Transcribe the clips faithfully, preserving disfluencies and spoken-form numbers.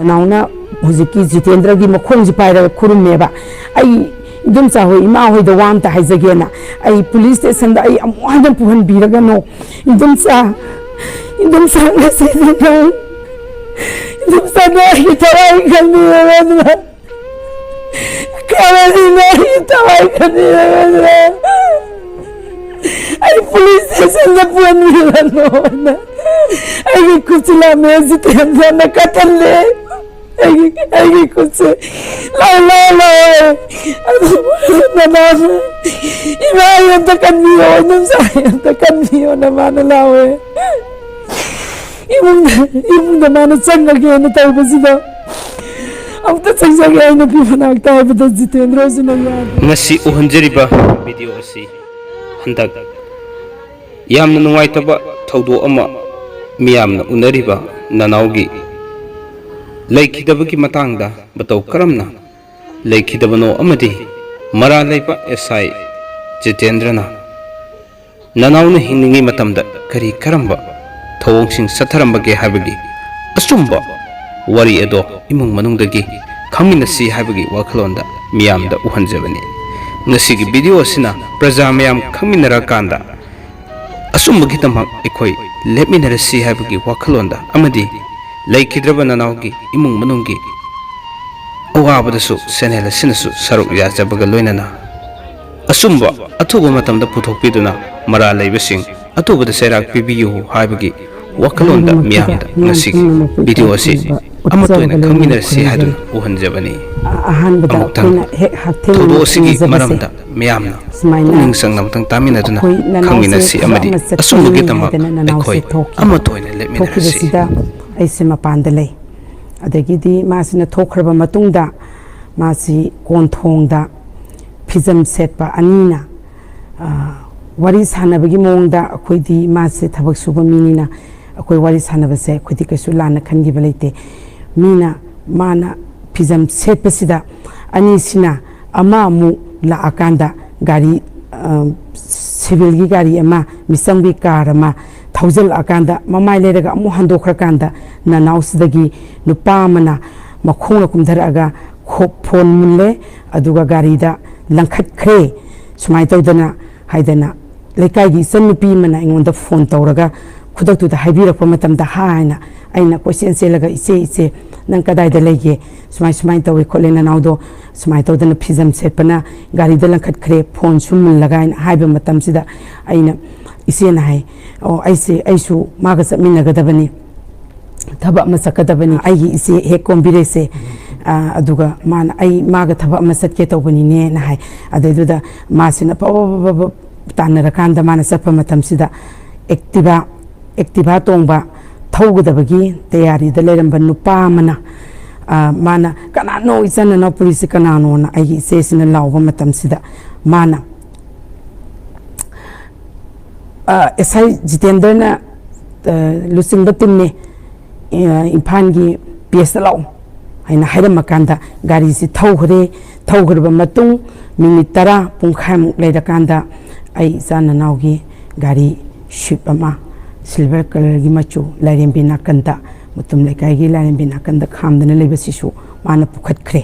ꯅꯅꯥꯎꯅ ꯍꯧꯖꯤꯛꯀꯤ ꯖꯤꯇꯦꯟꯗ꯭ꯔꯒꯤ ꯃꯈꯣꯡꯁꯤ ꯄꯥꯏꯔꯒ ꯈꯨꯔꯨꯝꯃꯦꯕ꯫ "ꯑꯩ ꯏꯗꯣꯝꯆꯥ ꯍꯣꯏ, ꯏꯃꯥ ꯍꯣꯏꯗ ꯋꯥ ꯑꯝꯇ ꯍꯥꯏꯖꯒꯦꯅ, ꯑꯩ ꯄꯨꯂꯤꯁ ꯁ꯭ꯇꯦꯁꯟꯗ ꯑꯩ ꯑꯃꯨꯛ ꯍꯟꯅ ꯄꯨꯍꯟꯕꯤꯔꯒꯅꯨ꯫ ꯏꯗꯣꯝꯆꯥ, ꯏꯗꯣꯝꯆꯥ, ꯉꯁꯤꯗꯤ ꯅꯪ, ꯏꯗꯣꯝꯆꯥ, ꯅꯪ ꯑꯩꯒꯤ ꯊꯋꯥꯏ ꯈꯟꯕꯤꯔꯒꯅꯨ꯫ ꯈꯔꯗꯤ ꯅꯪ ꯑꯩꯒꯤ ꯊꯋꯥꯏ ꯈꯟꯕꯤꯔꯒꯅꯨ꯫ ꯑꯩ ꯄꯨꯂꯤꯁ ꯁ꯭ꯇꯦꯁꯟꯗ ꯄꯨꯍꯟꯕꯤꯔꯒꯅꯨꯅ ꯑꯩꯒꯤ ꯈꯨꯠꯁꯤ ꯂꯥꯝꯃꯦ, ꯖꯤꯇꯦꯟꯗ꯭ꯔꯅ ꯀꯠꯊꯜꯂꯦ꯫ ꯑꯩꯒꯤ, ꯑꯩꯒꯤ ꯈꯨꯠꯁꯦ ꯂꯥꯎ, ꯂꯥꯎ, ꯂꯥꯎ꯫ ꯑꯗꯨ ꯃꯃꯥꯅ, "ꯏꯃꯥ, ꯑꯩ ꯑꯝꯇ ꯀꯟꯕꯤꯌꯣ, ꯏꯗꯣꯝꯆꯥ, ꯑꯩ ꯑꯝꯇ ꯀꯟꯕꯤꯌꯣꯅ" ꯃꯥꯅ ꯂꯥꯎꯋꯦ꯫ ꯏꯃꯨꯡꯗ, ꯏꯃꯨꯡꯗ ꯃꯥꯅ ꯆꯪꯉꯒꯦꯅ ꯇꯧꯕꯁꯤꯗ, "ꯑꯝꯇ ꯆꯪꯖꯒꯦ ꯑꯩ ꯅꯨꯄꯤ ꯃꯅꯥꯛꯇ" ꯍꯥꯏꯕꯗ ꯖꯤꯇꯦꯟꯗ꯭ꯔꯁꯤꯅ ꯌꯥꯗꯦ꯫ ꯉꯁꯤ ꯎꯍꯟꯖꯔꯤꯕ ꯚꯤꯗꯤꯑꯣ ꯑꯁꯤ ꯍꯟꯗꯛ ꯌꯥꯝꯅ ꯅꯨꯡꯉꯥꯏꯇꯕ ꯊꯧꯗꯣꯛ ꯑꯃ ꯃꯤꯌꯥꯝꯅ ꯎꯅꯔꯤꯕ ꯅꯅꯥꯎꯒꯤ ꯂꯩꯈꯤꯗꯕꯒꯤ ꯃꯇꯥꯡꯗ ꯃꯇꯧ ꯀꯔꯝꯅ ꯂꯩꯈꯤꯗꯕꯅꯣ ꯑꯃꯗꯤ ꯃꯔꯥꯜ ꯂꯩꯕ ꯑꯦꯁ ꯑꯥꯏ ꯖꯤꯇꯦꯟꯗ꯭ꯔꯅ ꯅꯅꯥꯎꯅ ꯍꯤꯡꯂꯤꯉꯩ ꯃꯇꯝꯗ ꯀꯔꯤ ꯀꯔꯝꯕ ꯊꯧꯑꯣꯡꯁꯤꯡ ꯆꯠꯊꯔꯝꯕꯒꯦ ꯍꯥꯏꯕꯒꯤ ꯑꯆꯨꯝꯕ ꯋꯥꯔꯤ ꯑꯗꯣ ꯏꯃꯨꯡ ꯃꯅꯨꯡꯗꯒꯤ ꯈꯪꯃꯤꯟꯅꯁꯤ ꯍꯥꯏꯕꯒꯤ ꯋꯥꯈꯜꯂꯣꯟꯗ ꯃꯤꯌꯥꯝꯗ ꯎꯍꯟꯖꯕꯅꯤ꯫ ꯉꯁꯤꯒꯤ ꯚꯤꯗꯤꯑꯣ ꯑꯁꯤꯅ ꯄ꯭ꯔꯖꯥ ꯃꯌꯥꯝ ꯈꯪꯃꯤꯟꯅꯔꯀꯥꯟꯗ ꯑꯆꯨꯝꯕꯒꯤꯗꯃꯛ ꯑꯩꯈꯣꯏ ꯂꯦꯞꯃꯤꯟꯅꯔꯁꯤ ꯍꯥꯏꯕꯒꯤ ꯋꯥꯈꯜꯂꯣꯟꯗ ꯑꯃꯗꯤ ꯂꯩꯈꯤꯗ꯭ꯔꯕ ꯅꯅꯥꯎꯒꯤ ꯏꯃꯨꯡ ꯃꯅꯨꯡꯒꯤ ꯑꯋꯥꯕꯗꯁꯨ ꯆꯦꯅꯦꯜ ꯑꯁꯤꯅꯁꯨ ꯁꯔꯨꯛ ꯌꯥꯖꯕꯒ ꯂꯣꯏꯅꯅ ꯑꯆꯨꯝꯕ ꯑꯊꯨꯕ ꯃꯇꯝꯗ ꯄꯨꯊꯣꯛꯄꯤꯗꯨꯅ ꯃꯔꯥꯜ ꯂꯩꯕꯁꯤꯡ ꯑꯊꯨꯕꯗ ꯆꯩꯔꯥꯛ ꯄꯤꯕꯤꯌꯨ ꯍꯥꯏꯕꯒꯤ ꯋꯥꯈꯜꯂꯣꯟꯗ ꯃꯤꯌꯥꯝꯗ ꯉꯁꯤꯒꯤ ꯚꯤꯗꯤꯑꯣ ꯑꯁꯤ ꯑꯃꯠꯇ ꯑꯣꯏꯅ ꯈꯪꯃꯤꯟꯅꯔꯁꯤ ꯍꯥꯏꯗꯨꯅ ꯎꯍꯟꯖꯕꯅꯤ꯫ ꯑꯍꯥꯟꯕꯗ ꯑꯃꯨꯛꯇꯪ ꯑꯩꯈꯣꯏꯅ ꯍꯦꯛ ꯍꯛꯊꯦꯡꯅꯅ ꯊꯧꯗꯣꯛ ꯑꯁꯤꯒꯤ ꯊꯦꯡꯅꯖꯕꯁꯦ ꯃꯔꯝꯗ ꯃꯤꯌꯥꯝꯅ ꯁꯨꯃꯥꯏꯅ ꯄꯨꯛꯅꯤꯡ ꯆꯪꯅ ꯑꯃꯨꯛꯇꯪ ꯇꯥꯃꯤꯟꯅꯗꯨꯅ ꯑꯩꯈꯣꯏ ꯅꯅꯥꯎꯁꯦ ꯈꯪꯃꯤꯟꯅꯁꯤ ꯊꯕꯛ ꯑꯃꯗꯤ ꯑꯃ ꯆꯠꯀꯅꯤ ꯑꯆꯨꯝꯕꯒꯤꯗꯃꯛ ꯍꯥꯏꯗꯅ ꯅꯅꯥꯎꯁꯦ ꯑꯩꯈꯣꯏ ꯊꯣꯛꯈꯤ꯫ ꯑꯃꯠꯇ ꯑꯣꯏꯅ ꯂꯦꯞꯃꯤꯟꯅꯔꯁꯤ꯫ ꯊꯣꯛꯈꯤꯕꯁꯤꯗ ꯑꯩꯁꯦ ꯃꯄꯥꯟꯗ ꯂꯩ꯫ ꯑꯗꯒꯤꯗꯤ ꯃꯥꯁꯤꯅ ꯊꯣꯛꯈ꯭ꯔꯕ ꯃꯇꯨꯡꯗ ꯃꯥꯁꯤ ꯀꯣꯟꯊꯣꯡꯗ ꯐꯤꯖꯝ ꯁꯦꯠꯄ ꯑꯅꯤꯅ, ꯑ, ꯋꯥꯔꯤ ꯁꯥꯟꯅꯕꯒꯤ ꯃꯑꯣꯡꯗ, ꯑꯩꯈꯣꯏꯗꯤ ꯃꯥꯁꯦ ꯊꯕꯛ ꯁꯨꯕ ꯃꯤꯅꯤꯅ ꯑꯩꯈꯣꯏ ꯋꯥꯔꯤ ꯁꯥꯟꯅꯕꯁꯦ ꯑꯩꯈꯣꯏꯗꯤ ꯀꯩꯁꯨ ꯂꯥꯟꯅ ꯈꯟꯈꯤꯕ ꯂꯩꯇꯦ꯫ ꯃꯤꯅ, ꯃꯥꯅ ꯐꯤꯖꯝ ꯁꯦꯠꯄꯁꯤꯗ ꯑꯅꯤꯁꯤꯅ ꯑꯃ ꯑꯃꯨꯛ ꯂꯥꯛꯑꯀꯥꯟꯗ ꯒꯥꯔꯤ, ꯑ, ꯁꯤꯚꯤꯜꯒꯤ ꯒꯥꯔꯤ ꯑꯃ, ꯃꯤꯆꯝꯒꯤ ꯀꯥꯔ ꯑꯃ, ꯊꯧꯖꯤꯜꯂꯛꯑꯀꯥꯟꯗ, ꯃꯃꯥꯏ ꯂꯩꯔꯒ ꯑꯃꯨꯛ ꯍꯟꯗꯣꯛꯈ꯭ꯔꯀꯥꯟꯗ, ꯅꯅꯥꯎꯁꯤꯗꯒꯤ ꯅꯨꯄꯥ ꯑꯃꯅ ꯃꯈꯣꯡꯅ ꯀꯨꯝꯊꯔꯛꯑꯒ ꯈꯣ-, ꯐꯣꯟ ꯃꯨꯜꯂꯦ, ꯑꯗꯨꯒ ꯒꯥꯔꯤꯗ ꯂꯪꯈꯠꯈ꯭ꯔꯦ꯫ ꯁꯨꯃꯥꯏꯅ ꯇꯧꯗꯅ ꯍꯥꯏꯗꯅ ꯂꯩꯀꯥꯏꯒꯤ ꯏꯆꯟꯅꯨꯄꯤ ꯑꯃꯅ ꯑꯩꯉꯣꯟꯗ ꯐꯣꯟ ꯇꯧꯔꯒ ꯈꯨꯗꯛꯇꯨꯗ ꯍꯥꯏꯕꯤꯔꯛꯄ ꯃꯇꯝꯗ, ꯍꯥꯏꯅ ꯑꯩꯅ ꯀꯣꯏꯆꯦꯟ ꯆꯦꯜꯂꯒ, "ꯏꯆꯦ, ꯏꯆꯦ, ꯅꯪ ꯀꯗꯥꯏꯗ ꯂꯩꯒꯦ? ꯁꯨꯃꯥꯏ ꯁꯨꯃꯥꯏꯅ ꯇꯧꯋꯤ ꯈꯣꯠꯂꯦ, ꯅꯅꯥꯎꯗꯣ ꯁꯨꯃꯥꯏꯅ ꯇꯧꯗꯅ ꯐꯤꯖꯝ ꯁꯦꯠꯄꯅ ꯒꯥꯔꯤꯗ ꯂꯪꯈꯠꯈ꯭ꯔꯦ, ꯐꯣꯟꯁꯨ ꯃꯨꯜꯂꯒ" ꯍꯥꯏꯅ ꯍꯥꯏꯕ ꯃꯇꯝꯁꯤꯗ, ꯑꯩꯅ, ꯏꯆꯦꯅ ꯍꯥꯏ, "ꯑꯣ, ꯑꯩꯁꯦ, ꯑꯩꯁꯨ ꯃꯥꯒ ꯆꯠꯃꯤꯟꯅꯒꯗꯕꯅꯤ, ꯊꯕꯛ ꯑꯃ ꯆꯠꯀꯗꯕꯅꯤ, ꯑꯩꯒꯤ ꯏꯆꯦ ꯍꯦꯛ ꯀꯣꯝꯕꯤꯔꯩꯁꯦ, ꯑ, ꯑꯗꯨꯒ ꯃꯥꯅ, 'ꯑꯩ ꯃꯥꯒ ꯊꯕꯛ ꯑꯃ ꯆꯠꯀꯦ ꯇꯧꯕꯅꯤꯅꯦꯅ' ꯍꯥꯏ꯫ ꯑꯗꯩꯗꯨꯗ ꯃꯥꯁꯤꯅ ꯐ-, ꯐ-, ꯐ-, ꯐ-, ꯐ-, ꯇꯥꯟꯅꯔꯀꯥꯟꯗ ꯃꯥꯅ ꯆꯠꯄ ꯃꯇꯝꯁꯤꯗ Activa, Activa ꯇꯣꯡꯕ, ꯊꯧꯒꯗꯕꯒꯤ ꯇꯌꯥꯔꯤꯗ ꯂꯩꯔꯝꯕ ꯅꯨꯄꯥ ꯑꯃꯅ, ꯑ, ꯃꯥꯅ, "ꯀꯅꯥꯅꯣ, ꯏꯆꯟ ꯅꯅꯥꯎ ꯄꯨꯔꯤꯁꯤ ꯀꯅꯥꯅꯣꯅ?" ꯑꯩꯒꯤ ꯏꯆꯦꯁꯤꯅ ꯂꯥꯎꯕ ꯃꯇꯝꯁꯤꯗ, ꯃꯥꯅ, ꯑ, "ꯑꯦꯁ ꯑꯥꯏ ꯖꯤꯇꯦꯟꯗ꯭ꯔꯅ, ꯑ, ꯂꯨꯆꯤꯡꯕ ꯇꯤꯝꯅꯦ, ꯑ, ꯏꯝꯐꯥꯜꯒꯤ ꯄꯤ ꯑꯦꯁꯇ ꯂꯥꯛꯑꯣ" ꯍꯥꯏꯅ ꯍꯥꯏꯔꯝꯃꯀꯥꯟꯗ, ꯒꯥꯔꯤꯁꯤ ꯊꯧꯈ꯭ꯔꯦ꯫ ꯊꯧꯈ꯭ꯔꯕ ꯃꯇꯨꯡ ꯃꯤꯅꯤꯠ ꯇꯔꯥ, ꯄꯨꯡꯈꯥꯏꯃꯨꯛ ꯂꯩꯔꯀꯥꯟꯗ, ꯑꯩ ꯏꯆꯥ ꯅꯅꯥꯎꯒꯤ ꯒꯥꯔꯤ Swift ꯑꯃ, silver colourꯒꯤ ꯃꯆꯨ, ꯂꯥꯏꯔꯦꯝꯕꯤ ꯅꯥꯀꯟꯗ, ꯃꯇꯨꯝ ꯂꯩꯀꯥꯏꯒꯤ ꯂꯥꯏꯔꯦꯝꯕꯤ ꯅꯥꯀꯟꯗ ꯈꯥꯝꯗꯅ ꯂꯩꯕꯁꯤꯁꯨ ꯃꯥꯅ ꯄꯨꯈꯠꯈ꯭ꯔꯦ꯫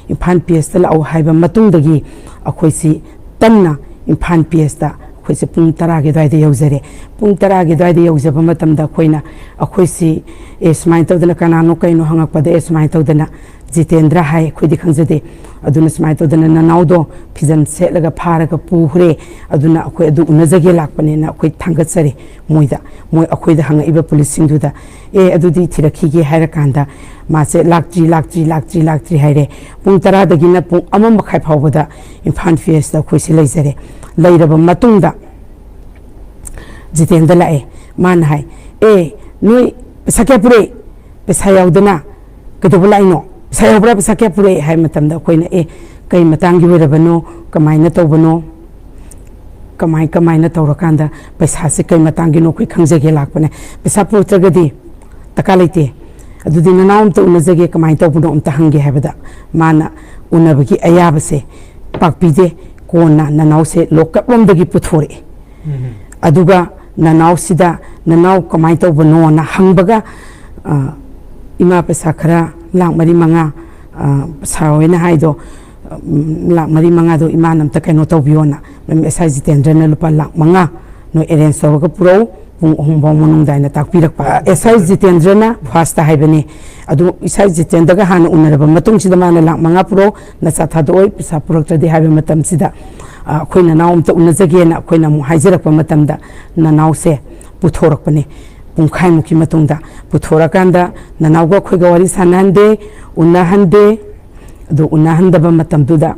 ꯏꯝꯐꯥꯜ ꯄꯤ ꯑꯦꯁꯇ ꯂꯥꯛꯑꯣ ꯍꯥꯏꯕ ꯃꯇꯨꯡꯗꯒꯤ ꯑꯩꯈꯣꯏꯁꯤ ꯇꯞꯅ ꯏꯝꯐꯥꯜ ꯄꯤ ꯑꯦꯁꯇ ꯑꯩꯈꯣꯏꯁꯦ ꯄꯨꯡ ꯇꯔꯥꯒꯤ ꯑꯗꯨꯋꯥꯏꯗ ꯌꯧꯖꯔꯦ꯫ ꯄꯨꯡ ꯇꯔꯥꯒꯤ ꯑꯗꯨꯋꯥꯏꯗ ꯌꯧꯖꯕ ꯃꯇꯝꯗ ꯑꯩꯈꯣꯏꯅ, ꯑꯩꯈꯣꯏꯁꯤ, "ꯑꯦ, ꯁꯨꯃꯥꯏꯅ ꯇꯧꯗꯅ ꯀꯅꯥꯅꯣ ꯀꯩꯅꯣ?" ꯍꯪꯉꯛꯄꯗ, "ꯑꯦ, ꯁꯨꯃꯥꯏꯅ ꯇꯧꯗꯅ ꯖꯤꯇꯦꯟꯗ꯭ꯔ ꯍꯥꯏ, ꯑꯩꯈꯣꯏꯗꯤ ꯈꯪꯖꯗꯦ꯫ ꯑꯗꯨꯅ ꯁꯨꯃꯥꯏꯅ ꯇꯧꯗꯅ ꯅꯅꯥꯎꯗꯣ ꯐꯤꯖꯝ ꯁꯦꯠꯂꯒ ꯐꯥꯔꯒ ꯄꯨꯈ꯭ꯔꯦ꯫ ꯑꯗꯨꯅ ꯑꯩꯈꯣꯏ ꯑꯗꯨ ꯎꯅꯖꯒꯦ ꯂꯥꯛꯄꯅꯦꯅ ꯑꯩꯈꯣꯏ ꯊꯥꯡꯒꯠꯆꯔꯦ ꯃꯣꯏꯗ, ꯃꯣꯏ ꯑꯩꯈꯣꯏꯗ ꯍꯪꯉꯛꯏꯕ ꯄꯨꯂꯤꯁꯁꯤꯡꯗꯨꯗ꯫ ꯑꯦ, ꯑꯗꯨꯗꯤ ꯊꯤꯔꯛꯈꯤꯒꯦ" ꯍꯥꯏꯔꯀꯥꯟꯗ ꯃꯥꯁꯦ ꯂꯥꯛꯇ꯭ꯔꯤ, ꯂꯥꯛꯇ꯭ꯔꯤ, ꯂꯥꯛꯇ꯭ꯔꯤ, ꯂꯥꯛꯇ꯭ꯔꯤ ꯍꯥꯏꯔꯦ꯫ ꯄꯨꯡ ꯇꯔꯥꯗꯒꯤꯅ ꯄꯨꯡ ꯑꯃ ꯃꯈꯥꯏ ꯐꯥꯎꯕꯗ ꯏꯝꯐꯥꯜ ꯄꯤ ꯑꯦꯁꯇ ꯑꯩꯈꯣꯏꯁꯦ ꯂꯩꯖꯔꯦ꯫ ꯂꯩꯔꯕ ꯃꯇꯨꯡꯗ ꯖꯤꯇꯦꯟꯗ ꯂꯥꯛꯑꯦ꯫ ꯃꯥꯅ ꯍꯥꯏ, "ꯑꯦ, ꯅꯣꯏ ꯄꯩꯁꯥ ꯀꯌꯥ ꯄꯨꯔꯛꯏ? ꯄꯩꯁꯥ ꯌꯥꯎꯗꯅ ꯀꯩꯗꯧꯕ ꯂꯥꯛꯏꯅꯣ? ꯄꯩꯁꯥ ꯌꯥꯎꯕ꯭ꯔꯥ? ꯄꯩꯁꯥ ꯀꯌꯥ ꯄꯨꯔꯛꯏ?" ꯍꯥꯏ ꯃꯇꯝꯗ ꯑꯩꯈꯣꯏꯅ, "ꯑꯦ, ꯀꯩ ꯃꯇꯥꯡꯒꯤ ꯑꯣꯏꯔꯕꯅꯣ? ꯀꯃꯥꯏꯅ ꯇꯧꯕꯅꯣ? ꯀꯃꯥꯏ, ꯀꯃꯥꯏꯅ ꯇꯧꯔꯀꯥꯟꯗ ꯄꯩꯁꯥꯁꯦ ꯀꯩ ꯃꯇꯥꯡꯒꯤꯅꯣ ꯑꯩꯈꯣꯏ ꯈꯪꯖꯒꯦ ꯂꯥꯛꯄꯅꯦ꯫ ꯄꯩꯁꯥ ꯄꯨꯔꯛꯇ꯭ꯔꯒꯗꯤ ꯗꯔꯀꯥꯔ ꯂꯩꯇꯦ꯫ ꯑꯗꯨꯗꯤ ꯅꯅꯥꯎ ꯑꯝꯇ ꯎꯅꯖꯒꯦ, ꯀꯃꯥꯏꯅ ꯇꯧꯕꯅꯣ ꯑꯝꯇ ꯍꯪꯒꯦ" ꯍꯥꯏꯕꯗ, ꯃꯥꯅ ꯎꯅꯕꯒꯤ ꯑꯌꯥꯕꯁꯦ ꯄꯥꯛꯄꯤꯗꯦ꯫ ꯀꯣꯟꯅ ꯅꯅꯥꯎꯁꯦ ꯂꯣꯀꯞ ꯂꯣꯝꯗꯒꯤ ꯄꯨꯊꯣꯔꯛꯑꯦ꯫ ꯎꯝ꯫ ꯑꯗꯨꯒ ꯅꯅꯥꯎꯁꯤꯗ, "ꯅꯅꯥꯎ ꯀꯃꯥꯏꯅ ꯇꯧꯕꯅꯣꯅ?" ꯍꯪꯕꯒ, ꯑ, "ꯏꯃꯥ, ꯄꯩꯁꯥ ꯈꯔ ꯂꯥꯛ ꯃꯔꯤ ꯃꯉꯥ, ꯑ, ꯁꯥꯔ ꯍꯣꯏꯅ ꯍꯥꯏꯗꯣ, ꯎꯝ, ꯂꯥꯛ ꯃꯔꯤ ꯃꯉꯥꯗꯣ ꯏꯃꯥꯅ ꯑꯝꯇ ꯀꯩꯅꯣ ꯇꯧꯕꯤꯌꯣꯅ, ꯃꯦꯝ ꯑꯦꯁ ꯑꯥꯏ ꯖꯤꯇꯦꯟꯗ꯭ꯔꯅ ꯂꯨꯄꯥ ꯂꯥꯛ ꯃꯉꯥ ꯅꯣꯏ ꯑꯦꯔꯦꯟꯖ ꯇꯧꯔꯒ ꯄꯨꯔꯛꯎ, ꯄꯨꯡ ꯑꯍꯨꯝ ꯐꯥꯎ ꯃꯅꯨꯡꯗ" ꯍꯥꯏꯅ ꯇꯥꯛꯄꯤꯔꯛꯄ꯫ ꯑꯦꯁ ꯑꯥꯏ ꯖꯤꯇꯦꯟꯗ꯭ꯔꯅ ꯐꯥꯔꯁꯇ ꯍꯥꯏꯕꯅꯤ꯫ ꯑꯗꯨ ꯑꯦꯁ ꯑꯥꯏ ꯖꯤꯇꯦꯟꯗ꯭ꯔꯒ ꯍꯥꯟꯅ ꯎꯅꯔꯕ ꯃꯇꯨꯡꯁꯤꯗ ꯃꯥꯅ "ꯂꯥꯛ ꯃꯉꯥ ꯄꯨꯔꯛꯎ, ꯅꯆꯥ ꯊꯥꯗꯣꯛꯑꯣꯏ, ꯄꯩꯁꯥ ꯄꯨꯔꯛꯇ꯭ꯔꯗꯤ" ꯍꯥꯏꯕ ꯃꯇꯝꯁꯤꯗ, ꯑ, ꯑꯩꯈꯣꯏ ꯅꯅꯥꯎ ꯑꯝꯇ ꯎꯅꯖꯒꯦꯅ ꯑꯩꯈꯣꯏꯅ ꯑꯃꯨꯛ ꯍꯥꯏꯖꯔꯛꯄ ꯃꯇꯝꯗ, ꯅꯅꯥꯎꯁꯦ ꯄꯨꯊꯣꯔꯛꯄꯅꯤ꯫ ꯄꯨꯡꯈꯥꯏꯃꯨꯛꯀꯤ ꯃꯇꯨꯡꯗ ꯄꯨꯊꯣꯔꯀꯥꯟꯗ ꯅꯅꯥꯎꯒ ꯑꯩꯈꯣꯏꯒ ꯋꯥꯔꯤ ꯁꯥꯟꯅꯍꯟꯗꯦ, ꯎꯅꯍꯟꯗꯦ꯫ ꯑꯗꯨ ꯎꯅꯍꯟꯗꯕ ꯃꯇꯝꯗꯨꯗ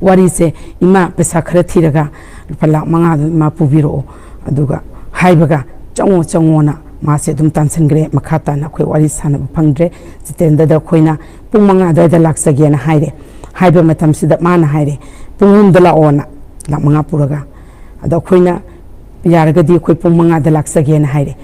ꯋꯥꯔꯤꯁꯦ, "ꯏꯃꯥ, ꯄꯩꯁꯥ ꯈꯔ ꯊꯤꯔꯒ ꯂꯨꯄꯥ ꯂꯥꯛ ꯃꯉꯥꯗꯨ ꯏꯃꯥ ꯄꯨꯕꯤꯔꯛꯑꯣ", ꯑꯗꯨꯒ ꯍꯥꯏꯕꯒ, "ꯆꯪꯉꯣ, ꯆꯪꯉꯣꯅ" ꯃꯥꯁꯦ ꯑꯗꯨꯝ ꯇꯥꯟꯁꯤꯟꯈ꯭ꯔꯦ꯫ ꯃꯈꯥ ꯇꯥꯅ ꯑꯩꯈꯣꯏ ꯋꯥꯔꯤ ꯁꯥꯟꯅꯕ ꯐꯪꯗ꯭ꯔꯦ꯫ ꯖꯤꯇꯦꯟꯗ꯭ꯔꯗ ꯑꯩꯈꯣꯏꯅ "ꯄꯨꯡ ꯃꯉꯥ ꯑꯗꯨꯋꯥꯏꯗ ꯂꯥꯛꯆꯒꯦꯅ" ꯍꯥꯏꯔꯦ꯫ ꯍꯥꯏꯕ ꯃꯇꯝꯁꯤꯗ ꯃꯥꯅ ꯍꯥꯏꯔꯦ, "ꯄꯨꯡ ꯑꯍꯨꯝꯗ ꯂꯥꯛꯑꯣꯅ", ꯂꯥꯛ ꯃꯉꯥ ꯄꯨꯔꯒ꯫ ꯑꯗꯣ ꯑꯩꯈꯣꯏꯅ "ꯌꯥꯔꯒꯗꯤ ꯑꯩꯈꯣꯏ ꯄꯨꯡ ꯃꯉꯥꯗ ꯂꯥꯛꯆꯒꯦꯅ" ꯍꯥꯏꯔꯦ꯫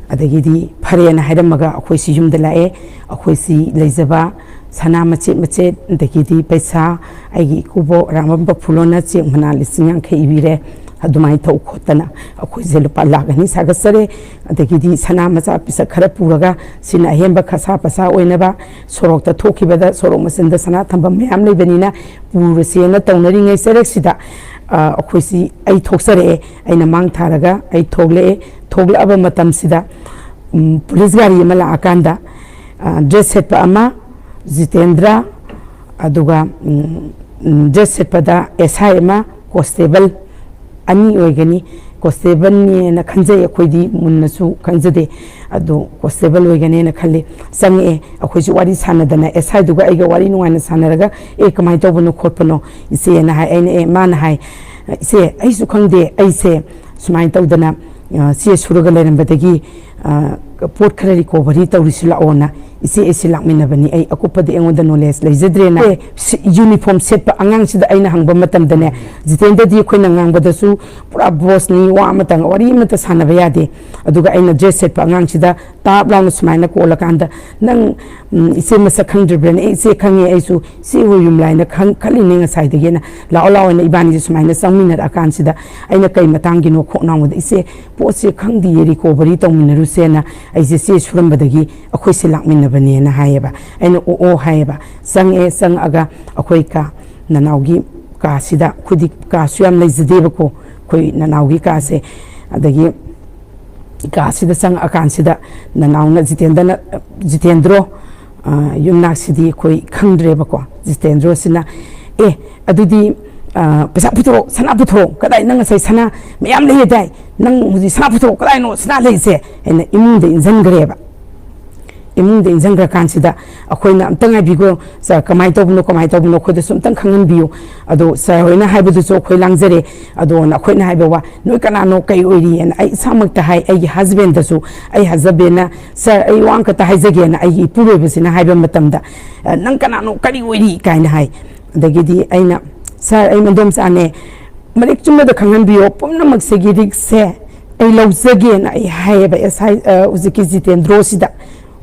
ꯑꯗꯒꯤꯗꯤ ꯐꯔꯦꯅ ꯍꯥꯏꯔꯝꯃꯒ ꯑꯩꯈꯣꯏꯁꯤ ꯌꯨꯝꯗ ꯂꯥꯛꯑꯦ꯫ ꯑꯩꯈꯣꯏꯁꯤ ꯂꯩꯖꯕ ꯁꯅꯥ ꯃꯆꯦꯠ ꯃꯆꯦꯠ, ꯑꯗꯒꯤꯗꯤ ꯄꯩꯁꯥ, ꯑꯩꯒꯤ ꯏꯀꯨꯕꯣꯛ ꯑꯔꯥꯝꯕꯝ ꯕꯐꯨꯂꯣꯅ ꯆꯦꯡ ꯃꯅꯥ ꯂꯤꯁꯤꯡ ꯌꯥꯡꯈꯩ ꯏꯕꯤꯔꯦ꯫ ꯑꯗꯨꯃꯥꯏꯅ ꯇꯧ ꯈꯣꯠꯇꯅ ꯑꯩꯈꯣꯏꯁꯦ ꯂꯨꯄꯥ ꯂꯥꯛ ꯑꯅꯤ ꯁꯥꯒꯠꯆꯔꯦ꯫ ꯑꯗꯒꯤꯗꯤ ꯁꯅꯥ ꯃꯆꯥ ꯄꯤꯁꯛ ꯈꯔ ꯄꯨꯔꯒ, ꯁꯤꯅ ꯑꯍꯦꯟꯕ ꯈꯁꯥ ꯄꯁꯥ ꯑꯣꯏꯅꯕ, ꯁꯣꯔꯣꯛꯇ ꯊꯣꯛꯈꯤꯕꯗ ꯁꯣꯔꯣꯛ ꯃꯆꯤꯟꯗ ꯁꯅꯥ ꯊꯝꯐꯝ ꯃꯌꯥꯝ ꯂꯩꯕꯅꯤꯅ ꯄꯨꯔꯁꯦꯅ ꯇꯧꯅꯔꯤꯉꯩ ꯆꯔꯛꯁꯤꯗ, ꯑ, ꯑꯩꯈꯣꯏꯁꯤ, ꯑꯩ ꯊꯣꯛꯆꯔꯛꯑꯦ꯫ ꯑꯩꯅ ꯃꯥꯡ ꯊꯥꯔꯒ ꯑꯩ ꯊꯣꯛꯂꯛꯑꯦ꯫ ꯊꯣꯛꯂꯛꯑꯕ ꯃꯇꯝꯁꯤꯗ, ꯎꯝ, ꯄꯨꯂꯤꯁ ꯒꯥꯔꯤ ꯑꯃ ꯂꯥꯛꯑꯀꯥꯟꯗ, ꯑ, ꯗ꯭ꯔꯦꯁ ꯁꯦꯠꯄ ꯑꯃ, ꯖꯤꯇꯦꯟꯗ꯭ꯔ, ꯑꯗꯨꯒ, ꯎꯝ, ꯎꯝ, ꯗ꯭ꯔꯦꯁ ꯁꯦꯠꯄꯗ ꯑꯦꯁ ꯑꯥꯏ ꯑꯃ, ꯀꯣꯟꯁꯇꯦꯕꯜ ꯑꯅꯤ ꯑꯣꯏꯒꯅꯤ꯫ ꯀꯣꯟꯁꯇꯦꯕꯜꯅꯦꯅ ꯈꯟꯖꯩ, ꯑꯩꯈꯣꯏꯗꯤ ꯃꯨꯟꯅꯁꯨ ꯈꯪꯖꯗꯦ꯫ ꯑꯗꯣ ꯀꯣꯟꯁꯇꯦꯕꯜ ꯑꯣꯏꯒꯅꯦꯅ ꯈꯜꯂꯤ꯫ ꯆꯪꯉꯛꯑꯦ, ꯑꯩꯈꯣꯏꯁꯨ ꯋꯥꯔꯤ ꯁꯥꯟꯅꯗꯅ, ꯑꯦꯁ ꯑꯥꯏꯗꯨꯒ ꯑꯩꯒ ꯋꯥꯔꯤ ꯅꯨꯡꯉꯥꯏꯅ ꯁꯥꯟꯅꯔꯒ, "ꯑꯦ, ꯀꯃꯥꯏꯅ ꯇꯧꯕꯅꯣ ꯈꯣꯠꯄꯅꯣ, ꯏꯆꯦꯅ?" ꯍꯥꯏ꯫ ꯑꯩꯅ, "ꯑꯦ", ꯃꯥꯅ ꯍꯥꯏ, "ꯏꯆꯦ, ꯑꯩꯁꯨ ꯈꯪꯗꯦ, ꯑꯩꯁꯦ ꯁꯨꯃꯥꯏꯅ ꯇꯧꯗꯅ, ꯑ, ꯆꯦ ꯁꯨꯔꯒ ꯂꯩꯔꯝꯕꯗꯒꯤ, ꯑ, ꯄꯣꯠ ꯈꯔ ꯔꯤꯀꯣꯚꯔꯤ ꯇꯧꯔꯤꯁꯤ ꯂꯥꯛꯑꯣꯅ", "ꯏꯆꯦ, ꯑꯩꯁꯤ ꯂꯥꯛꯃꯤꯟꯅꯕꯅꯤ, ꯑꯩ ꯑꯀꯨꯞꯄꯗꯤ ꯑꯩꯉꯣꯟꯗ ꯅꯣꯂꯦꯖ ꯂꯩꯖꯗ꯭ꯔꯦꯅ"꯫ ꯑꯦ, ꯁꯤ-, ꯌꯨꯅꯤꯐꯣꯔꯝ ꯁꯦꯠꯄ ꯑꯉꯥꯡꯁꯤꯗ ꯑꯩꯅ ꯍꯪꯕ ꯃꯇꯝꯗꯅꯦ, ꯖꯤꯇꯦꯟꯗ꯭ꯔꯗꯤ ꯑꯩꯈꯣꯏꯅ ꯉꯥꯡꯕꯗꯁꯨ ꯄꯨꯔꯥ ꯕꯣꯁꯅꯤ, ꯋꯥ ꯑꯃꯇꯪ, ꯋꯥꯔꯤ ꯑꯃꯇ ꯁꯥꯟꯅꯕ ꯌꯥꯗꯦ꯫ ꯑꯗꯨꯒ ꯑꯩꯅ ꯗ꯭ꯔꯦꯁ ꯁꯦꯠꯄ ꯑꯉꯥꯡꯁꯤꯗ ꯇꯥꯞ ꯂꯥꯎꯅ ꯁꯨꯃꯥꯏꯅ ꯀꯣꯜꯂꯀꯥꯟꯗ, "ꯅꯪ, ꯎꯝ, ꯏꯆꯦ ꯃꯁꯛ ꯈꯪꯗ꯭ꯔꯤꯕ꯭ꯔꯥꯅꯦ?" "ꯑꯦ, ꯏꯆꯦ ꯈꯪꯉꯦ, ꯑꯩꯁꯨ ꯏꯆꯦ ꯍꯣꯏ ꯌꯨꯝ ꯂꯥꯏꯅ ꯈꯪ-, ꯈꯜꯂꯤꯅꯦ ꯉꯁꯥꯏꯗꯒꯤꯅ"꯫ "ꯂꯥꯛꯑꯣ, ꯂꯥꯛꯑꯣ" ꯍꯥꯏꯅ ꯏꯕꯥꯅꯤꯁꯦ ꯁꯨꯃꯥꯏꯅ ꯆꯪꯃꯤꯟꯅꯔꯛꯑꯀꯥꯟꯁꯤꯗ, ꯑꯩꯅ "ꯀꯩ ꯃꯇꯥꯡꯒꯤꯅꯣ?" ꯈꯣꯛ ꯅꯥꯎꯕꯗ, "ꯏꯆꯦ, ꯄꯣꯠꯁꯦ ꯈꯪꯗꯤꯌꯦ, ꯔꯤꯀꯣꯚꯔꯤ ꯇꯧꯃꯤꯟꯅꯔꯨꯁꯦꯅ ꯑꯩꯁꯦ ꯆꯦ ꯁꯨꯔꯝꯕꯗꯒꯤ ꯑꯩꯈꯣꯏꯁꯦ ꯂꯥꯛꯃꯤꯟꯅꯕꯅꯦꯅ" ꯍꯥꯏꯌꯦꯕ꯫ ꯑꯩꯅ "ꯑꯣ, ꯑꯣ" ꯍꯥꯏꯌꯦꯕ꯫ ꯆꯪꯉꯛꯑꯦ, ꯆꯪꯉꯛꯑꯒ ꯑꯩꯈꯣꯏ ꯀꯥ, ꯅꯅꯥꯎꯒꯤ ꯀꯥꯁꯤꯗ, ꯑꯩꯈꯣꯏꯗꯤ ꯀꯥꯁꯨ ꯌꯥꯝ ꯂꯩꯖꯗꯦꯕꯀꯣ, ꯑꯩꯈꯣꯏ ꯅꯅꯥꯎꯒꯤ ꯀꯥꯁꯦ꯫ ꯑꯗꯒꯤ ꯀꯥꯁꯤꯗ ꯆꯪꯉꯛꯑꯀꯥꯟꯁꯤꯗ ꯅꯅꯥꯎꯅ ꯖꯤꯇꯦꯟꯗ꯭ꯔꯅ, ꯖꯤꯇꯦꯟꯗ꯭ꯔꯣ, ꯑ, ꯌꯨꯝꯅꯥꯛꯁꯤꯗꯤ ꯑꯩꯈꯣꯏ ꯈꯪꯗ꯭ꯔꯦꯕꯀꯣ꯫ ꯖꯤꯇꯦꯟꯗ꯭ꯔꯣꯁꯤꯅ, "ꯑꯦ, ꯑꯗꯨꯗꯤ, ꯑ, ꯄꯩꯁꯥ ꯄꯨꯊꯣꯔꯛꯑꯣ, ꯁꯅꯥ ꯄꯨꯊꯣꯔꯛꯑꯣ꯫ ꯀꯗꯥꯏ, ꯅꯪ ꯉꯁꯥꯏ ꯁꯅꯥ ꯃꯌꯥꯝ ꯂꯩꯌꯦꯗꯥꯏ? ꯅꯪ ꯍꯧꯖꯤꯛ ꯁꯅꯥ ꯄꯨꯊꯣꯔꯛꯑꯣ, ꯀꯗꯥꯏꯅꯣ ꯁꯅꯥ ꯂꯩꯔꯤꯁꯦ?" ꯍꯥꯏꯅ ꯏꯃꯨꯡꯗ ꯏꯟꯁꯤꯟꯈ꯭ꯔꯦꯕ꯫ ꯏꯃꯨꯡꯗ ꯏꯟꯁꯤꯟꯈ꯭ꯔꯀꯥꯟꯁꯤꯗ ꯑꯩꯈꯣꯏꯅ, "ꯑꯝꯇ ꯉꯥꯏꯕꯤꯈꯣ ꯁꯥꯔ, ꯀꯃꯥꯏꯅ ꯇꯧꯕꯅꯣ, ꯀꯃꯥꯏꯅ ꯇꯧꯕꯅꯣ, ꯑꯩꯈꯣꯏꯗꯁꯨ ꯑꯝꯇꯪ ꯈꯪꯍꯟꯕꯤꯌꯨ꯫ ꯑꯗꯣ ꯁꯥꯔ ꯍꯣꯏꯅ ꯍꯥꯏꯕꯗꯨꯁꯨ ꯑꯩꯈꯣꯏ ꯂꯥꯡꯖꯔꯦ, ꯑꯗꯣ ꯅꯈꯣꯏꯅ ꯍꯥꯏꯕ ꯋꯥ, ꯅꯣꯏ ꯀꯅꯥꯅꯣ, ꯀꯩ ꯑꯣꯏꯔꯤ?" ꯍꯥꯏꯅ ꯑꯩ ꯏꯁꯥꯃꯛꯇ ꯍꯥꯏ, ꯑꯩꯒꯤ ꯍꯁꯕꯦꯟꯗꯁꯨ, ꯑꯩ ꯍꯁꯕꯦꯟꯅ, "ꯁꯥꯔ, ꯑꯩ ꯋꯥ ꯑꯃꯈꯛꯇ ꯍꯥꯏꯖꯒꯦꯅ" ꯑꯩꯒꯤ ꯏꯄꯨꯔꯣꯏꯕꯁꯤꯅ ꯍꯥꯏꯕ ꯃꯇꯝꯗ, "ꯑ, ꯅꯪ ꯀꯅꯥꯅꯣ, ꯀꯔꯤ ꯑꯣꯏꯔꯤ?" ꯀꯥꯏꯅ ꯍꯥꯏ꯫ ꯑꯗꯒꯤꯗꯤ ꯑꯩꯅ, "ꯁꯥꯔ, ꯑꯩ ꯃꯗꯣꯝꯆꯥꯅꯦ, ꯃꯔꯤꯛ ꯆꯨꯝꯅꯗ ꯈꯪꯍꯟꯕꯤꯌꯣ, ꯄꯨꯝꯅꯃꯛꯁꯤꯒꯤ ꯔꯤꯛꯁꯁꯦ ꯑꯩ ꯂꯧꯖꯒꯦꯅ" ꯑꯩ ꯍꯥꯏꯌꯦꯕ ꯑꯦꯁ ꯑꯥꯏ, ꯑ, ꯍꯧꯖꯤꯛꯀꯤ ꯖꯤꯇꯦꯟꯗ꯭ꯔꯣꯁꯤꯗ꯫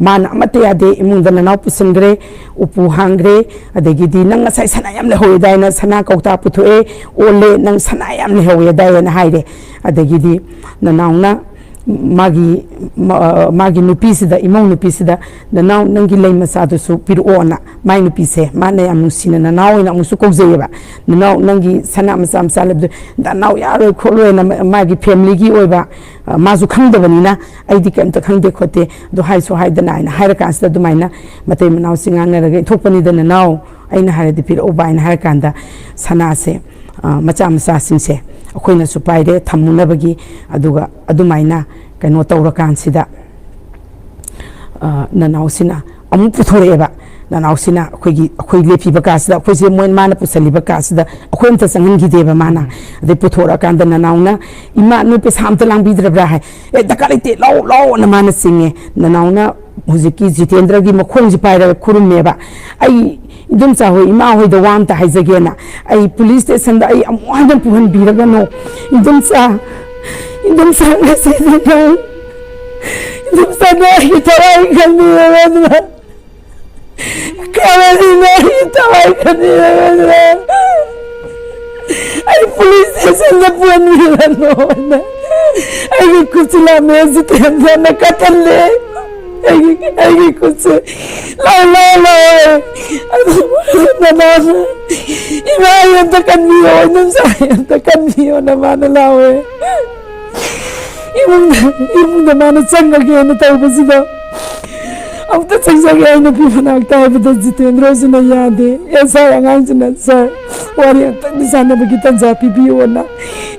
ꯃꯥꯅ ꯑꯃꯠꯇ ꯌꯥꯗꯦ, ꯏꯃꯨꯡꯗ ꯅꯅꯥꯎ ꯄꯨꯁꯤꯟꯈ꯭ꯔꯦ, ꯎꯄꯨ ꯍꯥꯡꯈ꯭ꯔꯦ, ꯑꯗꯒꯤꯗꯤ "ꯅꯪ ꯉꯁꯥꯏ ꯁꯅꯥ ꯌꯥꯝ ꯂꯩꯍꯧꯋꯦꯗꯥꯏꯅ, ꯁꯅꯥ ꯀꯧꯇꯥ ꯄꯨꯊꯣꯛꯑꯦ, ꯑꯣꯜꯂꯦ, ꯅꯪ ꯁꯅꯥ ꯌꯥꯝ ꯂꯩꯍꯧꯋꯦꯗꯥꯏꯅ" ꯍꯥꯏꯔꯦ꯫ ꯑꯗꯒꯤꯗꯤ ꯅꯅꯥꯎꯅ ꯃꯥꯒꯤ, ꯃꯥ-, ꯃꯥꯒꯤ ꯅꯨꯄꯤꯁꯤꯗ, ꯏꯃꯧ ꯅꯨꯄꯤꯁꯤꯗ, "ꯅꯅꯥꯎ, ꯅꯪꯒꯤ ꯂꯩ ꯃꯆꯥꯗꯨꯁꯨ ꯄꯤꯔꯛꯑꯣꯅ", ꯃꯥꯏ ꯅꯨꯄꯤꯁꯦ, ꯃꯥꯅ ꯌꯥꯝ ꯅꯨꯡꯁꯤꯅ ꯅꯅꯥꯎ ꯑꯣꯏꯅ ꯑꯃꯨꯛꯁꯨ ꯀꯧꯖꯩꯌꯦꯕ, "ꯅꯅꯥꯎ, ꯅꯪꯒꯤ ꯁꯅꯥ ꯃꯆꯥ ꯃꯆꯥ ꯂꯩꯕꯗꯨ", "ꯅꯅꯥꯎ ꯌꯥꯔꯣꯏ ꯈꯣꯠꯂꯣꯏꯅ", ꯃꯥ-, ꯃꯥꯒꯤ ꯐꯦꯃꯤꯂꯤꯒꯤ ꯑꯣꯏꯕ, ꯑ, ꯃꯥꯁꯨ ꯈꯪꯗꯕꯅꯤꯅ, "ꯑꯩꯗꯤ ꯀꯩꯝꯇ ꯈꯪꯗꯦ ꯈꯣꯠꯇꯦ, ꯑꯗꯨ ꯍꯥꯏꯁꯨ ꯍꯥꯏꯗꯅ" ꯍꯥꯏꯅ ꯍꯥꯏꯔꯀꯥꯟꯁꯤꯗ, ꯑꯗꯨꯃꯥꯏꯅ ꯃꯇꯩ ꯃꯅꯥꯎꯁꯤ ꯉꯥꯡꯅꯔꯒ, "ꯏꯟꯊꯣꯛꯄꯅꯤꯗ ꯅꯅꯥꯎ, ꯑꯩꯅ ꯍꯥꯏꯔꯗꯤ ꯄꯤꯔꯛꯎꯕ" ꯍꯥꯏꯅ ꯍꯥꯏꯔꯀꯥꯟꯗ, ꯁꯅꯥꯁꯦ, ꯑ, ꯃꯆꯥ ꯃꯆꯥꯁꯤꯡꯁꯦ ꯑꯩꯈꯣꯏꯅꯁꯨ ꯄꯥꯏꯔꯦ ꯊꯝꯃꯨꯅꯕꯒꯤ, ꯑꯗꯨꯒ ꯑꯗꯨꯃꯥꯏꯅ ꯀꯩꯅꯣ ꯇꯧꯔꯀꯥꯟꯁꯤꯗ, ꯑ, ꯅꯅꯥꯎꯁꯤꯅ ꯑꯃꯨꯛ ꯄꯨꯊꯣꯔꯛꯑꯦꯕ꯫ ꯅꯅꯥꯎꯁꯤꯅ ꯑꯩꯈꯣꯏꯒꯤ, ꯑꯩꯈꯣꯏ ꯂꯦꯞꯄꯤꯕ ꯀꯥꯁꯤꯗ, ꯑꯩꯈꯣꯏꯁꯦ ꯃꯣꯏ, ꯃꯥꯅ ꯄꯨꯁꯜꯂꯤꯕ ꯀꯥꯁꯤꯗ ꯑꯩꯈꯣꯏ ꯑꯝꯇ ꯆꯪꯍꯟꯈꯤꯗꯦꯕ ꯃꯥꯅ꯫ ꯑꯗꯩ ꯄꯨꯊꯣꯔꯛꯑꯀꯥꯟꯗ ꯅꯅꯥꯎꯅ, "ꯏꯃꯥ, ꯅꯣꯏ ꯄꯩꯁꯥ ꯑꯝꯇ ꯂꯥꯡꯕꯤꯗ꯭ꯔꯕ꯭ꯔꯥ?" ꯍꯥꯏ꯫ "ꯑꯦ, ꯗꯔꯀꯥꯔ ꯂꯩꯇꯦ, ꯂꯥꯛꯑꯣ, ꯂꯥꯛꯑꯣꯅ" ꯃꯥꯅ ꯆꯤꯡꯉꯦ꯫ ꯅꯅꯥꯎꯅ ꯍꯧꯖꯤꯛꯀꯤ ꯖꯤꯇꯦꯟꯗ꯭ꯔꯒꯤ ꯃꯈꯣꯡꯁꯦ ꯄꯥꯏꯔꯒ ꯈꯨꯔꯨꯝꯃꯦꯕ꯫ "ꯑꯩ ꯏꯗꯣꯝꯆꯥ ꯍꯣꯏ, ꯏꯃꯥ ꯍꯣꯏꯗ ꯋꯥ ꯑꯝꯇ ꯍꯥꯏꯖꯒꯦꯅ꯫ ꯑꯩ ꯄꯨꯂꯤꯁ ꯁ꯭ꯇꯦꯁꯟꯗ ꯑꯩ ꯑꯃꯨꯛ ꯍꯟꯅ ꯄꯨꯍꯟꯕꯤꯔꯒꯅꯨ꯫ ꯏꯗꯣꯝꯆꯥ, ꯏꯗꯣꯝꯆꯥ, ꯉꯁꯤꯗꯤ ꯅꯪ, ꯏꯗꯣꯝꯆꯥ, ꯅꯪ ꯑꯩꯒꯤ ꯊꯋꯥꯏ ꯈꯟꯕꯤꯔꯒꯅꯨ꯫ ꯈꯔꯗꯤ ꯅꯪ ꯑꯩꯒꯤ ꯊꯋꯥꯏ ꯈꯟꯕꯤꯔꯒꯅꯨ꯫ ꯑꯩ ꯄꯨꯂꯤꯁ ꯁ꯭ꯇꯦꯁꯟꯗ ꯄꯨꯍꯟꯕꯤꯔꯒꯅꯨꯅ ꯑꯩꯒꯤ ꯈꯨꯠꯁꯤ ꯂꯥꯝꯃꯦ, ꯖꯤꯇꯦꯟꯗ꯭ꯔꯅ ꯀꯞꯍꯜꯂꯦ꯫ ꯑꯩꯒꯤ, ꯑꯩꯒꯤ ꯈꯨꯠꯁꯦ ꯂꯥꯎ, ꯂꯥꯎ, ꯂꯥꯎ꯫ ꯑꯗꯨ ꯅꯅꯥꯎꯅ, "ꯏꯃꯥ, ꯑꯩ ꯑꯝꯇ ꯀꯟꯕꯤꯌꯣ, ꯏꯗꯣꯝꯆꯥ, ꯑꯩ ꯑꯝꯇ ꯀꯟꯕꯤꯌꯣꯅ" ꯃꯥꯅ ꯂꯥꯎꯋꯦ꯫ ꯏꯃꯨꯡꯗ, ꯏꯃꯨꯡꯗ ꯃꯥꯅ ꯆꯪꯉꯒꯦꯅ ꯇꯧꯕꯁꯤꯗ, "ꯑꯃꯨꯛꯇ ꯆꯪꯖꯒꯦ ꯑꯩ ꯅꯨꯄꯤ ꯃꯅꯥꯛꯇ" ꯍꯥꯏꯕꯗ ꯖꯤꯇꯦꯟꯗ꯭ꯔꯁꯤꯅ ꯌꯥꯗꯦ꯫ ꯑꯦꯁ ꯑꯥꯏ ꯑꯉꯥꯡꯁꯤꯅ, "ꯁꯥꯔ, ꯋꯥꯔꯤ ꯑꯝꯇꯪꯗꯤ ꯁꯥꯟꯅꯕꯒꯤ ꯇꯟꯖꯥ ꯄꯤꯕꯤꯌꯣꯅ"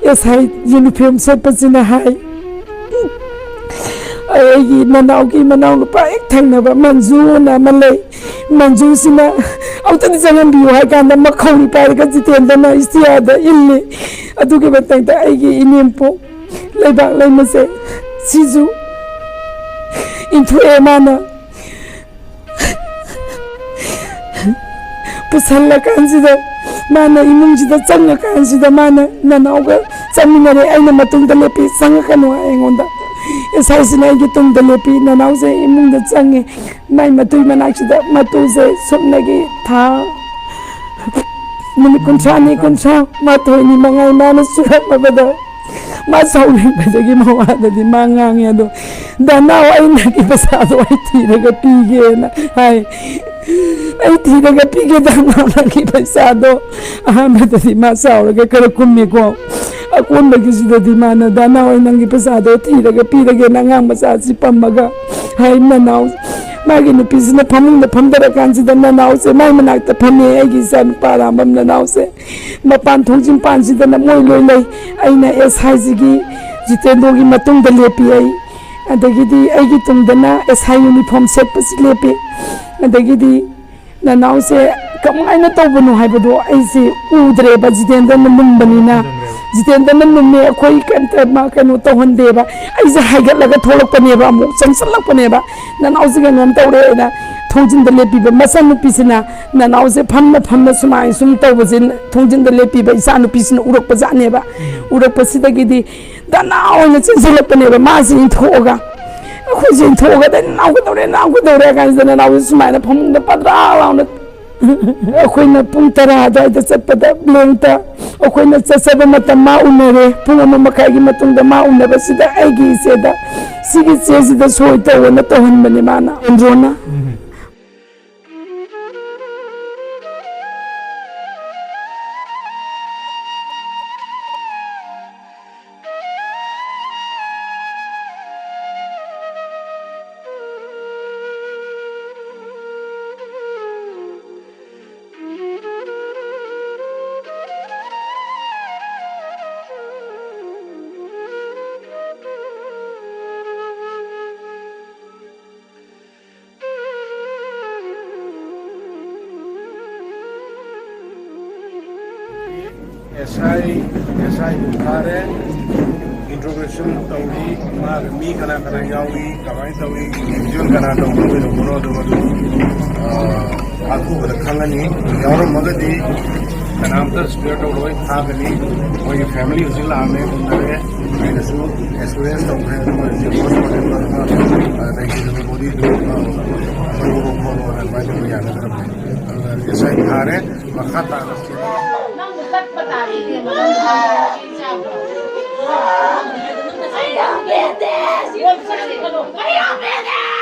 ꯑꯦꯁ ꯑꯥꯏ ꯌꯨꯅꯤꯐꯣꯔꯝ ꯁꯦꯠꯄꯁꯤꯅ ꯍꯥꯏ꯫ ꯑꯩꯒꯤ ꯅꯅꯥꯎꯒꯤ ꯃꯅꯥꯎ ꯅꯨꯄꯥ ꯍꯦꯛ ꯊꯪꯅꯕ ꯃꯟꯖꯨꯅ ꯑꯃ ꯂꯩ꯫ ꯃꯟꯖꯨꯁꯤꯅ "ꯑꯃꯨꯛꯇꯗꯤ ꯆꯪꯍꯟꯕꯤꯌꯨ" ꯍꯥꯏ ꯀꯥꯟꯗ ꯃꯈꯧꯔꯤ ꯄꯥꯏꯔꯒ ꯖꯤꯇꯦꯟꯗ꯭ꯔꯅ ꯏꯁꯇꯤꯌꯥꯗ ꯏꯜꯂꯤ꯫ ꯑꯗꯨꯒꯤ ꯃꯊꯛꯇ ꯑꯩꯒꯤ ꯏꯅꯦꯝꯄꯣꯛ ꯂꯩꯕꯥꯛ ꯂꯩꯃꯁꯦ ꯁꯤꯁꯨ ꯏꯟꯊꯣꯛꯑꯦ ꯃꯥꯅ꯫ ꯄꯨꯁꯜꯂꯀꯥꯟꯁꯤꯗ ꯃꯥꯅ ꯏꯃꯨꯡꯁꯤꯗ ꯆꯪꯉꯀꯥꯟꯁꯤꯗ ꯃꯥꯅ ꯅꯅꯥꯎꯒ ꯆꯪꯃꯤꯟꯅꯔꯦ꯫ ꯑꯩꯅ ꯃꯇꯨꯡꯗ ꯂꯦꯞꯄꯤ, "ꯆꯪꯉꯛꯀꯅꯨ" ꯍꯥꯏ ꯑꯩꯉꯣꯟꯗ꯫ ꯑꯦꯁ ꯑꯥꯏꯁꯤꯅ ꯑꯩꯒꯤ ꯇꯨꯡꯗ ꯂꯦꯞꯄꯤ꯫ ꯅꯅꯥꯎꯁꯦ ꯏꯃꯨꯡꯗ ꯆꯪꯉꯦ꯫ ꯃꯥꯏ ꯃꯇꯨꯒꯤ ꯃꯅꯥꯛꯁꯤꯗ ꯃꯇꯨꯁꯦ ꯁꯨꯞꯅꯒꯤ ꯊꯥ ꯅꯨꯃꯤꯠ ꯀꯨꯟꯊ꯭ꯔꯥꯅꯤ, ꯀꯨꯟꯊ꯭ꯔꯥ ꯃꯥꯊꯣꯏꯅꯤ ꯃꯉꯥꯏ ꯃꯥꯅ ꯁꯨꯔꯝꯃꯕꯗ ꯃꯥ ꯁꯥꯎꯅꯤꯡꯕꯗꯒꯤ ꯃꯋꯥꯗꯗꯤ ꯃꯥ ꯉꯥꯡꯉꯦ꯫ ꯑꯗꯣ, "ꯗꯥꯅꯥꯎ, ꯑꯩ ꯅꯪꯒꯤ ꯄꯩꯁꯥꯗꯣ ꯑꯩ ꯊꯤꯔꯒ ꯄꯤꯒꯦꯅ" ꯍꯥꯏ꯫ "ꯑꯩ ꯊꯤꯔꯒ ꯄꯤꯒꯦ ꯗꯥꯅꯥꯎ, ꯅꯪꯒꯤ ꯄꯩꯁꯥꯗꯣ"꯫ ꯑꯍꯥꯟꯕꯗꯗꯤ ꯃꯥ ꯁꯥꯎꯔꯒ ꯈꯔ ꯀꯨꯝꯃꯦꯀꯣ꯫ ꯑꯀꯣꯟꯕꯒꯤꯁꯤꯗꯗꯤ ꯃꯥꯅ, "ꯗꯥꯅꯥꯎ, ꯑꯩ ꯅꯪꯒꯤ ꯄꯩꯁꯥꯗꯣ ꯊꯤꯔꯒ ꯄꯤꯔꯒꯦꯅ" ꯑꯉꯥꯡ ꯃꯆꯥꯁꯤ ꯄꯝꯃꯒ ꯍꯥꯏ꯫ ꯅꯅꯥꯎ, ꯃꯥꯒꯤ ꯅꯨꯄꯤꯁꯤꯅ ꯐꯃꯨꯡꯗ ꯐꯝꯊꯔꯀꯥꯟꯁꯤꯗ ꯅꯅꯥꯎꯁꯦ ꯃꯥꯏ ꯃꯅꯥꯛꯇ ꯐꯝꯃꯦ꯫ ꯑꯩꯒꯤ ꯏꯆꯥ ꯅꯨꯄꯥ ꯑꯔꯥꯝꯕꯝ ꯅꯅꯥꯎꯁꯦ ꯃꯄꯥꯟ ꯊꯣꯡꯖꯤꯟ ꯄꯥꯟꯁꯤꯗꯅ ꯃꯣꯏ ꯂꯣꯏ ꯂꯩ꯫ ꯑꯩꯅ ꯑꯦꯁ ꯑꯥꯏꯁꯤꯒꯤ ꯖꯤꯇꯦꯟꯗ꯭ꯔꯣꯒꯤ ꯃꯇꯨꯡꯗ ꯂꯦꯞꯄꯤ ꯑꯩ꯫ ꯑꯗꯒꯤꯗꯤ ꯑꯩꯒꯤ ꯇꯨꯡꯗꯅ ꯑꯦꯁ ꯑꯥꯏ ꯌꯨꯅꯤꯐꯣꯔꯝ ꯁꯦꯠꯄꯁꯤ ꯂꯦꯞꯄꯤ꯫ ꯑꯗꯒꯤꯗꯤ ꯅꯅꯥꯎꯁꯦ ꯀꯃꯥꯏꯅ ꯇꯧꯕꯅꯣ ꯍꯥꯏꯕꯗꯣ ꯑꯩꯁꯦ ꯎꯗ꯭ꯔꯦꯕ, ꯖꯤꯇꯦꯟꯗ꯭ꯔꯅ ꯂꯨꯝꯕꯅꯤꯅ꯫ ꯖꯤꯇꯦꯟꯗ꯭ꯔꯅ ꯂꯨꯝꯃꯦ, ꯑꯩꯈꯣꯏ ꯀꯩꯝꯇ ꯃꯥ ꯀꯩꯅꯣ ꯇꯧꯍꯟꯗꯦꯕ꯫ ꯑꯩꯁꯦ ꯍꯥꯏꯒꯠꯂꯒ ꯊꯣꯛꯂꯛꯄꯅꯦꯕ, ꯑꯃꯨꯛ ꯆꯪꯁꯤꯜꯂꯛꯄꯅꯦꯕ꯫ ꯅꯅꯥꯎꯁꯦ ꯀꯩꯅꯣꯝ ꯇꯧꯔꯦꯅ ꯊꯣꯡꯖꯤꯟꯗ ꯂꯦꯞꯄꯤꯕ ꯃꯆꯟꯅꯨꯄꯤꯁꯤꯅ, ꯅꯅꯥꯎꯁꯦ ꯐꯝꯅ ꯐꯝꯅ ꯁꯨꯃꯥꯏꯅ ꯁꯨꯝ ꯇꯧꯕꯁꯦ ꯊꯣꯡꯖꯤꯟꯗ ꯂꯦꯞꯄꯤꯕ ꯏꯆꯥꯅꯨꯄꯤꯁꯤꯅ ꯎꯔꯛꯄꯖꯥꯠꯅꯦꯕ꯫ ꯎꯔꯛꯄꯁꯤꯗꯒꯤꯗꯤ ꯗꯅꯥ ꯑꯣꯏꯅ ꯆꯦꯟꯁꯤꯜꯂꯛꯄꯅꯦꯕ, ꯃꯥꯁꯦ ꯏꯟꯊꯣꯛꯑꯒ꯫ ꯑꯩꯈꯣꯏꯁꯦ ꯏꯟꯊꯣꯛꯑꯒ, "ꯅꯅꯥꯎ ꯀꯩꯗꯧꯔꯦ, ꯅꯅꯥꯎ ꯀꯩꯗꯧꯔꯦ?" ꯍꯥꯏ ꯀꯥꯟꯁꯤꯗ ꯅꯅꯥꯎꯁꯦ ꯁꯨꯃꯥꯏꯅ ꯐꯃꯨꯡꯗ ꯄꯗ꯭ꯔꯥ ꯂꯥꯎꯅ ꯑꯩꯈꯣꯏꯅ ꯄꯨꯡ ꯇꯔꯥ ꯑꯗꯨꯋꯥꯏꯗ ꯆꯠꯄꯗ ꯕ꯭ꯂꯦꯡꯇ ꯑꯩꯈꯣꯏꯅ ꯆꯠꯆꯕ ꯃꯇꯝ ꯃꯥ ꯎꯅꯔꯦ꯫ ꯄꯨꯡ ꯑꯃ ꯃꯈꯥꯏꯒꯤ ꯃꯇꯨꯡꯗ ꯃꯥ ꯎꯅꯕꯁꯤꯗ ꯑꯩꯒꯤ ꯏꯆꯦꯗ ꯁꯤꯒꯤ ꯆꯦꯁꯤꯗ ꯁꯣꯏ ꯇꯧꯑꯣꯅ ꯇꯧꯍꯟꯕꯅꯦ ꯃꯥꯅ, ꯑꯦꯟꯗ꯭ꯔꯣꯅ꯫ ꯑꯦꯁ ꯑꯥꯏ, ꯑꯦꯁ ꯑꯥꯏ ꯗꯨ ꯐꯥꯔꯦ, ꯏꯟꯇ꯭ꯔꯣꯒꯦꯁꯟ ꯇꯧꯔꯤ, ꯃꯥꯒ ꯃꯤ ꯀꯅꯥ ꯀꯅꯥ ꯌꯥꯎꯏ, ꯀꯃꯥꯏꯅ ꯇꯧꯏ, ꯏꯟꯗꯤꯕꯤꯖꯨꯋꯦꯜ ꯀꯅꯥ ꯇꯧꯕꯅꯣ ꯀꯩꯗꯧꯕꯅꯣ ꯑꯗꯨ, ꯑꯗꯨ, ꯑ, ꯑꯊꯨꯕꯗ ꯈꯪꯉꯅꯤ꯫ ꯌꯥꯎꯔꯝꯃꯒꯗꯤ ꯀꯅꯥꯝꯇ ꯁ꯭ꯄꯦꯌꯔ ꯇꯧꯔꯣꯏ, ꯊꯥꯒꯅꯤ꯫ ꯃꯣꯏꯒꯤ ꯐꯦꯃꯤꯂꯤ ꯍꯧꯖꯤꯛ ꯂꯥꯛꯑꯝꯃꯦ, ꯎꯅꯔꯦ, ꯑꯩꯅꯁꯨ ꯑꯦꯁꯨꯔꯦꯟꯁ ꯇꯧꯈ꯭ꯔꯦ꯫ ꯑꯗꯨ ꯃꯣꯏ ꯍꯧꯖꯤꯛ ꯍꯣꯁꯄꯤꯇꯥꯜꯗ, ꯑ, ꯂꯩꯈꯤꯗꯕ ꯕꯣꯗꯤꯗꯨ, ꯑ, ꯂꯧꯔꯣ ꯈꯣꯠꯂꯣꯅ ꯑꯗꯨꯃꯥꯏꯅ ꯇꯧꯕ ꯌꯥꯅꯗ꯭ꯔꯕꯅꯦ꯫ ꯑꯗꯨꯅ ꯑꯦꯁ ꯑꯥꯏ ꯊꯥꯔꯦ, ꯃꯈꯥ ꯇꯥꯅ ꯅꯪꯕꯨ ꯆꯠꯄ ꯇꯥꯔꯦ ꯏꯕꯦꯝꯃ, ꯅꯪ ꯆꯥꯕ꯭ꯔꯣ? ꯑꯩ ꯌꯥꯝ ꯄꯦꯟꯗꯦ! ꯁꯤ ꯌꯥꯝ ꯄꯦꯟꯗꯦ!